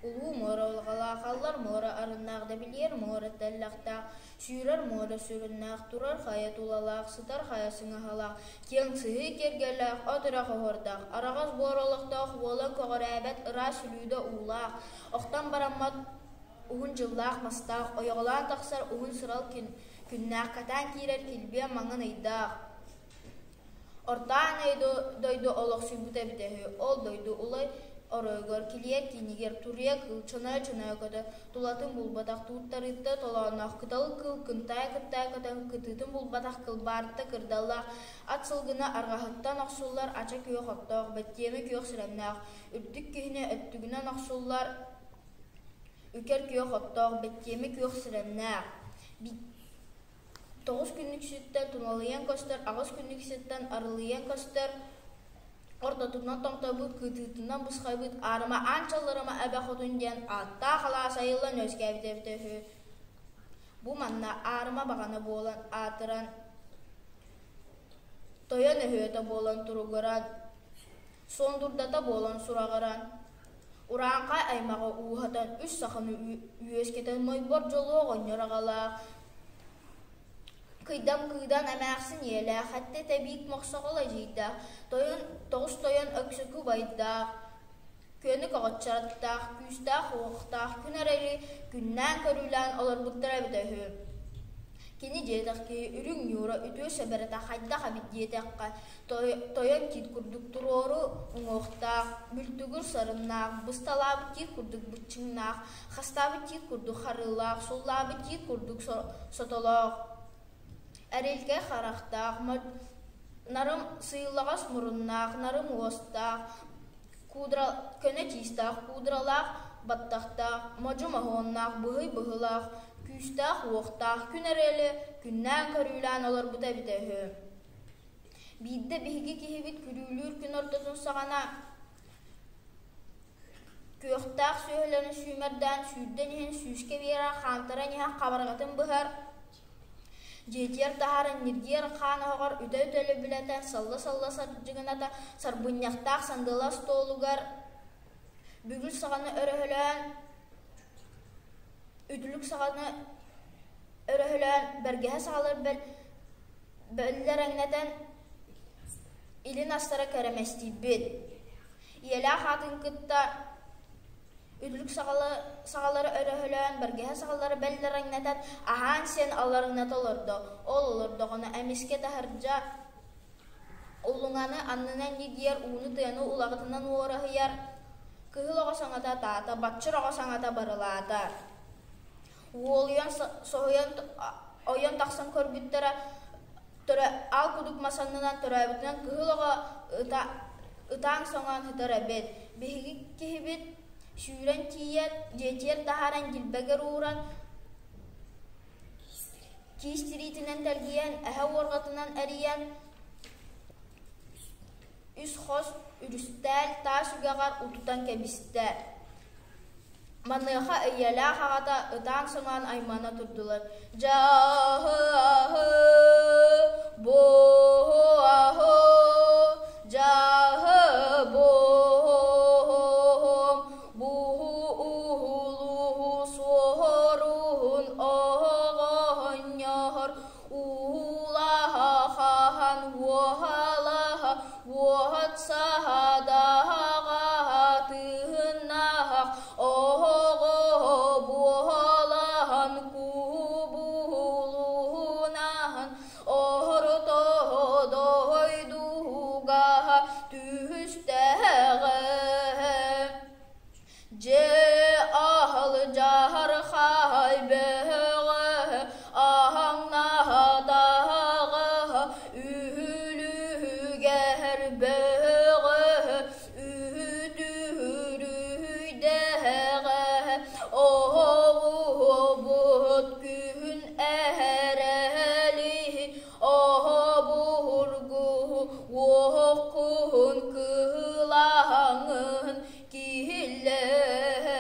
Улуу муора улаҕалаах, аллар муора арыннаах, дэбилийэр муора тэллэхтээх, сүүрэр муора сүрүннээх, турар хайа тулалаах, сытар хайа сыҥаһалаах, киэҥ сыһыы киэргэллээх, от үрэх оһуордаах, араҕас буор олохтоох, уолан көҕүрээбэт ыраас сүлүүдэ уулаах, охтон бараммат уһун дьыллаах мастаах, ойоҕолоон тахсар уһун сырал күннээх, катаан киирэр килбиэ маҥан ыйдаах. Орто Аан дойду олохсуйбута эбитэ үһү, ол дойду улай оройугар килиэр киинигэр туруйа кыыл чонойо-чонойо көтө, тулатын булбатах тууттарыытта толоонноох кытал кыыл кынтайа-кыттайа көтөн кытыытын булбатах кылбаарта кырдаллаах ат сылгыны арҕаһыттан охсуллар ача күөх оттоох, бэттиэмэ күөх сирэмнээх, үрдүк киһини өттүгүнэн охсуллар үкэр күөх оттоох, бэттиэмэ күөх сирэмнээх. Тоҕус күннүк сиртэн туналыйан көстөр, аҕыс күннүк сиртэн арылыйан көстөр, ортотунан томтойбут, кытыытынан бысхайбыт аарыма аан чалларыма эбэ хотун диэн ааттаах алаас айыллан үөскээбитэ эбитэ үһү. Бу манна аарыма баҕана буолан аатыран, тойон өһүөтэ буолан туругуран, суон дурдата буолан сураҕыран, урааҥхай аймаҕы ууһатан үс саханы үөскэтэн Мойбор дьолуо оҕонньор аҕалаах, Кыйдам кыыдан эмээхсин ийэлээх, эттэ тэбиик мохсоҕол эдьиийдээх, тойон тоҕус тойон өксөкү убайдаах, күөнү көҕөччөрөттөөх, күүстээх уохтаах күн эрэли күннээн көрүүлээн олорбуттара эбитэ үһү. Кини диэтэх киһи үрүҥ ньуура үтүө сэбэрэтэ хайдах эбит диэтэххэ, тойон тиит курдук туруору уҥуохтаах, бүлтүгүр сарыннаах, бысталаабыт тиит курдук быччыҥнаах, хастаабыт тиит курдук харыылаах, суллаабыт тиит курдук сотолоох, эрилкэй харахтаах, нарым сыыллаҕас муруннаах, нарым уостаах, көнө тиистээх, куудралаах баттахтаах, модьу моһуоннаах, быһый быһыылаах, күүстээх-уохтаах, күн эрэли күннээн көрүүлээн олорбута эбитэ үһү. Биирдэ биһиги киһибит күрүүлүүр күн ортотун саҕана күөхтээх сүөһүлэрин сүүмэрдээн сүүрдэн иһэн сүүскэ биэрэр хаамтаран иһэн хабарҕатын быһар, дьиэтигэр таһааран ньиргиэр хаан оһоҕор үтэ-үтэ лөбүлэтэн салла-салла сардьыгыната сарбынньахтаах сандала остуолугар бүгүл саҕаны өрөһөлөөн үтүлүк саҕаны өрөһөлөөн бэргэһэ саҕалар бэллэрэҥнэтэн илин астара кэрэмэстийбит. Ийэлээх аатын кытта үтүлүк саҕалары өрөһөлөөн, бэргэһэ саҕалары бэллэрэҥнэтэн, аһаан-сиэн алларыҥната олордо. Ол олордоҕуна эмискэ таһырдьа уллуҥаны аннынан ньиргийэр ууну-тыаны улаҕытынан уораһыйар кыһыл оҕо саҥата таата, баччыр оҕо саҥата барылаата. Уолуйан соһуйан ойон тахсан көрбүттэрэ, аал кудук мас аннынан төрөөбүтүнэн кыһыл оҕо ытаан-соҥоон сытар эбит. Биһиги киһибит сүүрэн тиийэн, дьиэтигэр таһааран дьилбэгэр ууран, киис тириитинэн тэлгийэн, эһэ уорҕатынан эрийэн, үс хос үрүстээл таас үгэҕэр утутан кэбистэ. Маныаха ийэлээх аҕата ытаан-соҥоон аймана турдулар: «Дьааһы-аһы, буһу-аһы, дьааһы-буһу, буһу-уһулуһу суоруһун оҕонньор, уулаһа хаһан уоһалаһа уоһат саһадаҕа тыыннаах оһоҕо буолаһан кубулунаһан орто дойдуга түстэҕэ Дьэ аһыл-дьаһархай бөҕө аһаҥнаһатаҕа үһүлүгэр бөҕө үһүтүрүйдэҕэ оһоҕуһубут күһүн эрэли оһобургу уоххун кыылаһаҥын киһилээҕэ.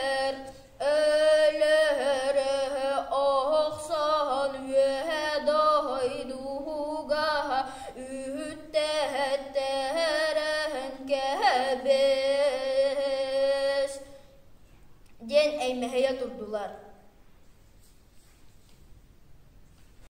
Диэн эймэһийэ турдулар.